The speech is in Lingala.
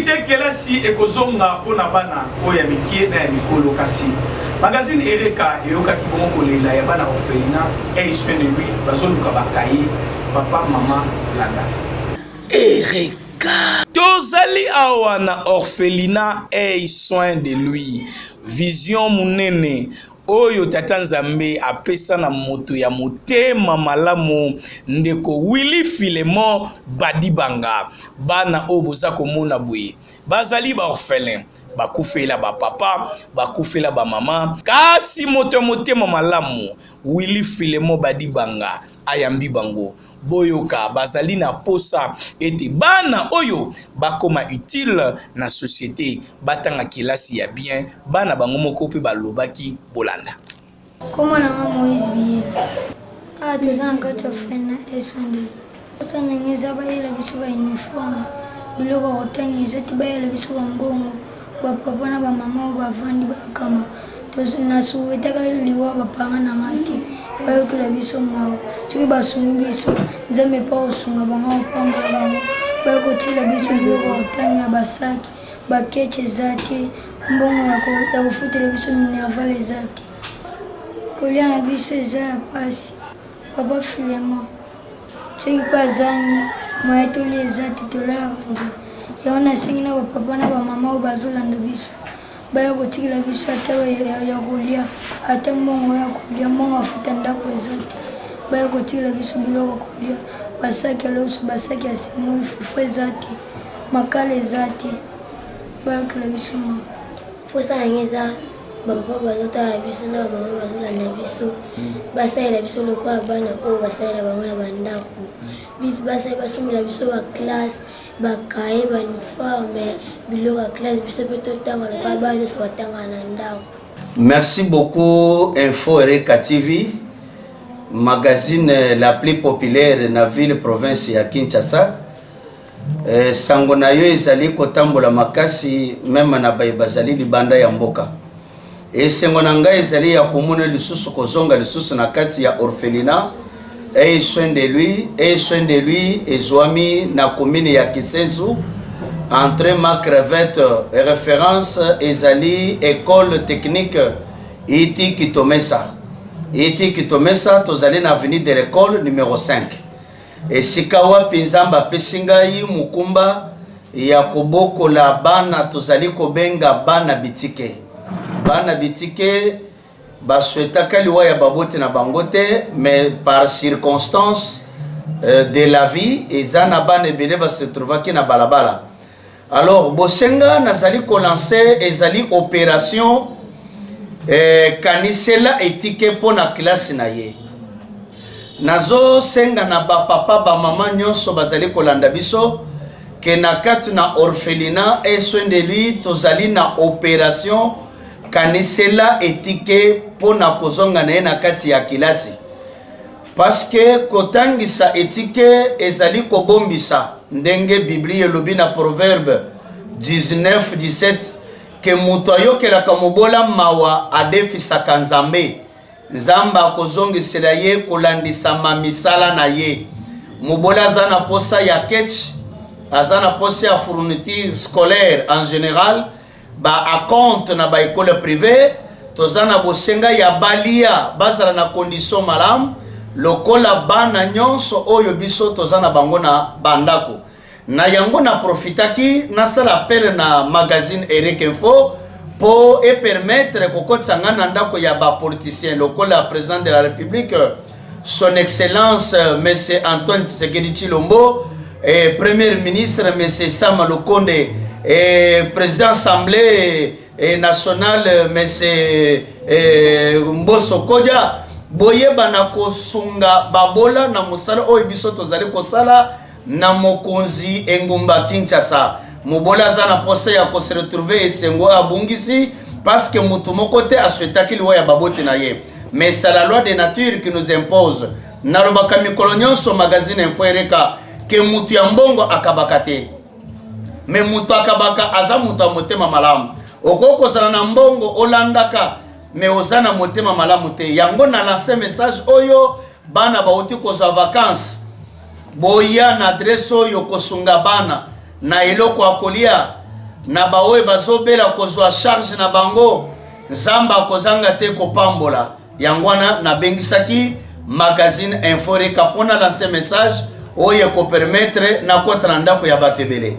Mingi te kelasi ekozonga mpo na bana oyo ya mikie na ya mikolo kasi magazine Ereka eyokaki bongo kolela ya bana orphelinat Ayez soin de lui bazoluka ba cahier papa mama landa. Ereka. Tozali awa na orphelinat Ayez soin de lui vision munene Oyo Tata Nzambe apesa na moto ya motema malamu ndeko Willy Philemon Badibanga. Bana oyo boza komona boye bazali ba orphelins, bakufela ba papa, bakufela ba mama, kasi moto ya motema malamu Willy Philemon Badibanga ayambi bango. Boyoka, bazali na posa ete bana oyo bakoma utile na societe, batanga kelasi ya bien. Bana bango moko pe balobaki, bolanda. Kombo na nga Moïse Biyela. Awa toza na kati ya fin na S1 Posa na nga eza bayela biso ba uniforme, biloko ya kotanga eza te, bayela biso ba mbongo, ba papa na ba mama oyo bavandi bakama. Na souhaitaka liwa ya ba parents na nga te, bayokela biso mawa. Soki basungi biso, Nzambe pe akosunga bango, akopambola bango. Baya kotiela biso biloko ya kotangela, ba sac, ba ketch eza te, mbongo ya kofutela biso minerval eza te. Kolia na biso eza ya pasi. Papa Philemon. Soki pe azangi moyen tolia eza te tolalaka nzala yango nasengi na ba papa na ba mama oyo bazolanda biso baya kotikela biso ata ya kolia ata mbongo ya kolia mbongo ya futa ndako eza te baya kotikela biso biloko ya kolia basaki ya loso basaki ya semoule fufu eza te makala eza te bayokela biso mawa. Posa na nga eza ba papa bazotala biso na ba mama bazolanda biso basalela biso lokola bana oyo basalela bango na bandako biso basali basombela biso ba classe ba cahier ba uniforme biloko ya classe biso mpe totanga lokola bana nyonso batangaka na ndako. Merci beaucoup Info Ereka TV, magazine la plus populaire na ville province ya Kinshasa. Eh, sango na yo ezali kotambola makasi meme na baye bazali libanda ya mboka. Esengo na ngai ezali ya komona lisusu kozonga lisusu na kati ya orphelinat Ayez soin de lui, ayez soin de lui ezwami na commune ya Kisensu entre ma crevette référence ezali école technique Iti Kitomesa. Iti Kitomesa tozali na avenue de l'école numéro 5. Esika wapi Nzambe apesi ngai mokumba ya kobokola bana tozali kobenga bana bitike. Bana bitike baswetaka liwa ya baboti na bango te, mais par circonstance euh, de la vie eza na bana ebele ba se trouvaki na balabala. Alors bosenga nazali kolanse ezali operation eh, kanisela etike mpo na klase na ye. Nazosenga na bapapa bamama nyonso bazali kolanda biso ke na kati na orphelinat et soin de lui tozali na operation kanisela etike mpo na kozonga na ye na kati ya kilasi. Parce que kotangisa etike ezali kobombisa ndenge Biblia elobi na Proverbe 19 17 ke moto ayokelaka mobola mawa adefisaka Nzambe. Nzambe akozongisela ye kolandisama misala na ye. Mobola aza na posa ya ketch, aza na posa ya fourniture scolaire en general, ba acompte na ba ecole privee. Toza na bosenga ya balia bazala na condition malamu lokola bana nyonso oyo biso toza na bango na bandako. Na yango na profitaki nasala appel na magazine Eric Info po e permettre kokotisa nga na ndako ya ba politiciens lokola president de la République son excellence monsieur Antoine Tshisekedi Tshilombo et premier ministre monsieur Sama Lukonde et président assemblée nationale monsieur Mboso Kodja boyeba na kosunga babola na mosala oyo biso tozali kosala na mokonzi engumba Kinshasa. Mobola aza na posa ya ko se retrouver esengo abungisi parce que moto moko te aswetaki liwa ya baboti na ye. Mais c'est la loi de nature qui nous impose. Nalobaka mikolo nyonso magazine Info Ereka ke moto ya mbongo akabaka te. Mais moto akabaka aza moto ya motema malamu. Okoki kozala na mbongo olandaka mais oza na motema malamu te. Yango na lance message oyo bana bauti kozwa vacances, boya na adresse oyo kosunga bana na eloko ya kolia. na baoyo bazobela kozwa charge na bango, Nzambe akozanga te kopambola. Yango wana nabengisaki magazine Inforeka mpo na lance message oyo ekopermettre nakota na ndako ya bato ebele.